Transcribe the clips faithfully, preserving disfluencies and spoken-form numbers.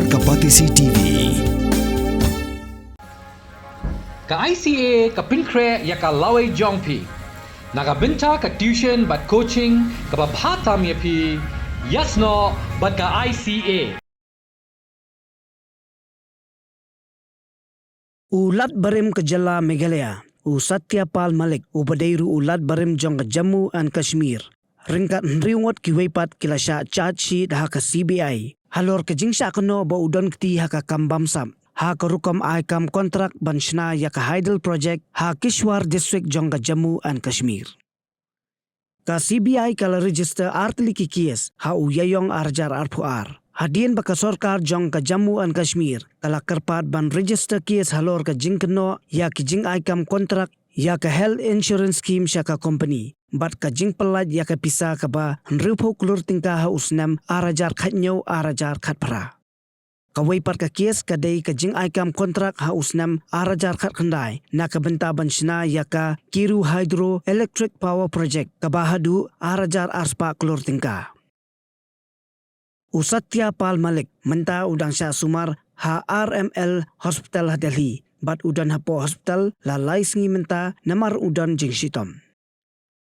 Ka Batesi T V. Ka I C A ka pynkhreh ïa ka lawei jong phi. Na ka bynta ka tuition bad coaching kaba bha tam ïa phi, ïasnoh bad ka I C A. U Lat Barim ka jylla Meghalaya, u Satya Pal Malik, uba dei ruh u Lat Barim jong ka Jammu and Kashmir, ryngkat hynriew ngut kiwei pat ki la shah charge sheet ha ka C B I halor ka jingshah kynnoh ba u don kti ha ka kam bamsap ha ka rukom ai kam kontrak ban shna ïa ka Hydel Project ha Kishtwar District jong ka Jammu and Kashmir. Ka C B I ka la register artylli ki case ha u Ïaïong arhajar arphew ar, hadien ba ka sorkar jong ka Jammu and Kashmir ka la kyrpad ban register case halor ka jingkynnoh ïa ki jingai kam kontrak ïa ka health insurance scheme sha ka company bad ka jingpyllait ïa ka pisa kaba hynriewphew klur tyngka ha u snem arhajar khathynñiew arhajar khatphra. Kawei pat ka case ka dei ka jingai kam kontrak ha u snem arhajar khatkhyndai na ka bynta ban shna ïa ka Kiru Hydro Electric Power Project kaba haduh arhajar arspah klur tyngka. U Satya Pal Malik mynta u dang shah sumar ha R M L Hospital ha Delhi bad u don hapoh hospital la lai sngi mynta namar u don jingshitom.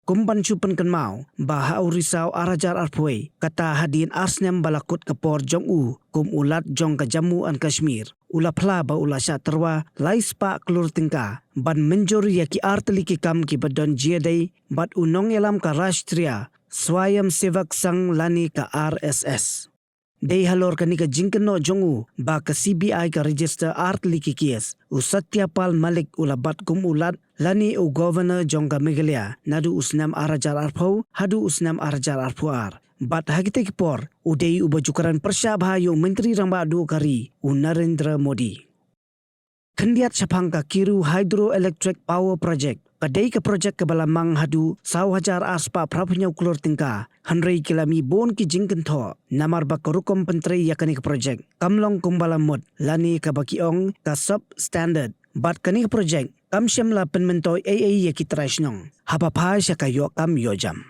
Kum ban shu pynkynmaw ba ha u Risaw arhajar arphew wei, kata hadien ar snem ba la kut ka por jong u kum u Lat jong ka Jammu and Kashmir, u la phla ba u la shah tyrwa lai spah klur tyngka ban mynjur ïa ki artylli ki kam kiba don jingïadei bad u nongïalam ka Rashtriya Swayamsevak Sangh lane ka R S S. Dei halor kane ka jingkynnoh jong u ba ka C B I ka register artylli ki case. U Satya Pal Malik u la bat kum u Lat lane u Governor jong ka Meghalaya naduh u snem arhajar arphew haduh u snem arhajar arphew ar. Bad ha kita ki por u dei uba ju kren pyrshah bha ïa u Myntri Rangbah duh ka ri, u Narendra Modi. Khyndiat shaphang ka Kiru Hydroelectric Power Project, ka dei ka project kaba la mang haduh saw hajar arspah phraphew hynñiew klur tyngka, hynrei ki la mih bun ki jingkynthoh namar ba ka rukom pyntrei ïa kane ka project kam long kumba la mut lane kaba ki ong ka substandard. Bad kane ka project kam shym la pynmyntoi ei ei ïa ki trai shnong haba phai sha ka ïoh kam ïoh jam.